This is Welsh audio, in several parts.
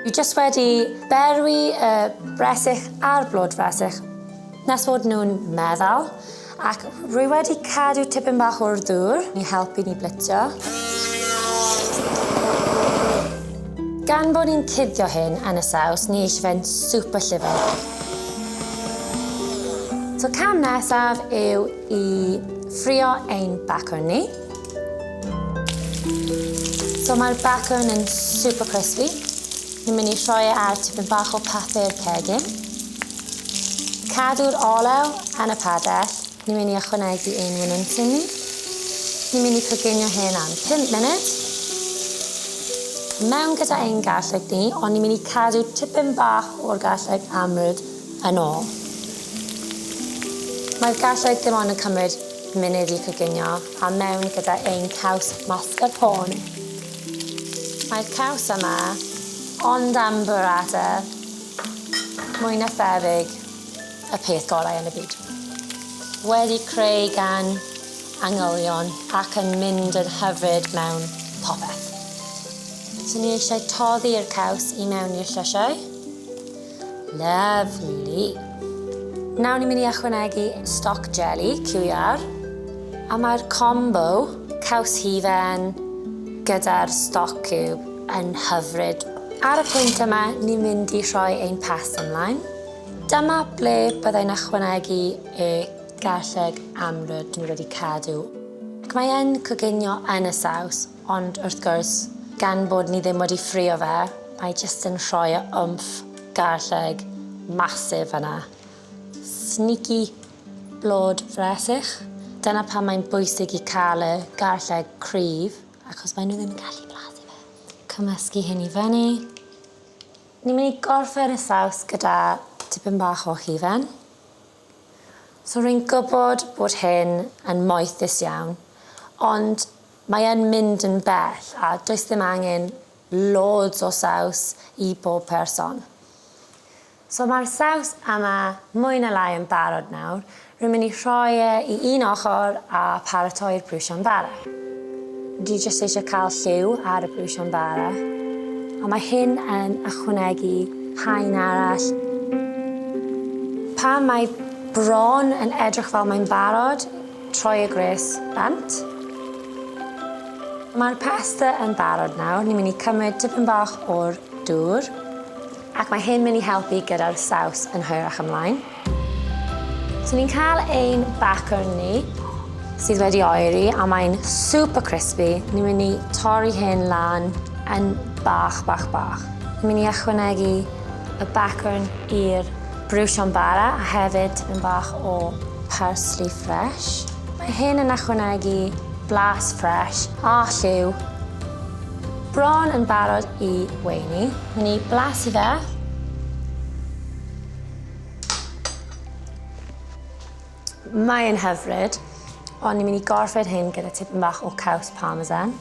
Dwi jyst wedi berwi y bresych a'r blodfresych nes fod nhw'n meddal ac rwy wedi cadw tipyn bach o'r dŵr i helpu ni blitio. Gan bod ni'n cuddio hyn yn y saws, ni eisiau fe'n super llyfn. So cam nesaf yw i ffrio ein bacwn ni. So mae'r bacwn yn super crispy. Ni'n mynd i rhoi e ar tipyn bach o papur cegin. Cadw'r olew yn y padell. Ni'n mynd i ychwanegu ein winwnsyn ni. Ni'n mynd i coginio hyn am 5 munud. Mewn gyda ein garlleg ni, ond ni'n mynd i cadw tipyn bach o'r garlleg amrwd yn ôl. Mae'r garlleg dim ond yn cymryd munud i coginio a mewn gyda ein caws mascarpone. Mae'r caws yma ond am burrata, mwy na thebyg y peth gorau yn y byd. Wedi creu gan angylion ac yn mynd yn hyfryd mewn popeth. So ni eisiau toddi'r caws i mewn i'r llysiau. Lyfli. Nawr ni'n mynd i ychwanegu stoc jelly, cyw iâr. A mae'r combo caws hufen gyda'r stoc cube yn hyfryd. Ar y pwynt yma, ni'n mynd i rhoi ein pasta ymlaen. Dyma ble byddai'n ychwanegu y garlleg amrwd ni wedi cadw. Ac mae yn coginio yn y saws, Ond wrth gwrs, gan bod ni ddim wedi ffrio fe, mae jyst yn rhoi y wmff garlleg massive yna. Sneaky blod fresych. Dyna pam mae'n bwysig i cael y garlleg cryf, achos maen nhw ddim yn gallu blasu fe. Cymysgu hyn i fyny. Ni'n mynd i gorffen y saws gyda tipyn bach o hufen. So rwy'n gwybod bod hyn yn moethus iawn, ond Mae e'n mynd yn bell a does ddim angen loads o saws i bob person. So mae'r saws yma mwy na lai yn barod nawr. Rwy'n mynd i rhoi e i un ochr a paratoi'r briwsion bara. Dwi jyst eisiau cael lliw ar y briwsion bara. A mae hyn yn ychwanegu haen arall. Pan mae bron yn edrych fel mae'n barod, Troi y gwres bant. Mae'r pasta yn barod nawr. Ni'n mynd i cymryd tipyn bach o'r dŵr ac mae hyn mynd i helpu gyda'r saws yn hwyrach ymlaen. So ni'n cael ein bacwn ni sydd wedi oeri a mae'n super crispy. Ni'n mynd i torri hyn lan yn bach, bach, bach. Ni'n mynd i ychwanegu y bacwn i'r briwsion bara a hefyd tipyn bach o parsley fresh. Mae hyn yn ychwanegu blas ffresh a lliw. Bron yn barod i weini. Mynd i blasu fe. Mae e'n hyfryd, ond ni'n mynd i gorffen hyn gyda tipyn bach o caws parmesan.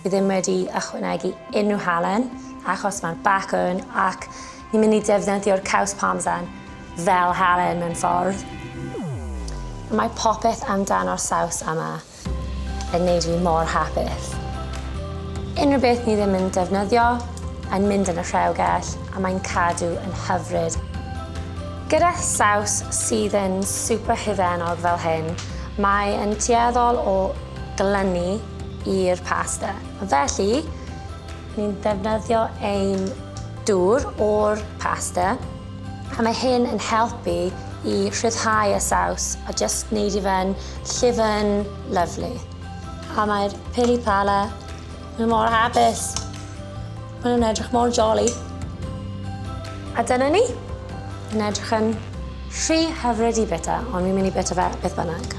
Fi ddim wedi ychwanegu unrhyw halen achos mae'r bacwn ac ni'n mynd i defnyddio'r caws parmesan fel halen mewn ffordd. Mae popeth amdano'r saws yma yn neud fi mor hapus. Unrhyw beth ni ddim yn defnyddio yn mynd yn y rhewgell a mae'n cadw yn hyfryd. Gyda saws sydd yn super hufennog fel hyn, mae yn tueddol o glynu i'r pasta. Felly, ni'n defnyddio ein dŵr o'r pasta a mae hyn yn helpu i rhyddhau y saws a jyst neud i fe'n llyfn lyfli. A mae'r pili pala, maen nhw mor hapus. Maen nhw'n edrych mor jolly. A dyna ni. Yn edrych yn rhy hyfryd i bita, ond fi'n mynd i bita fe beth bynnag.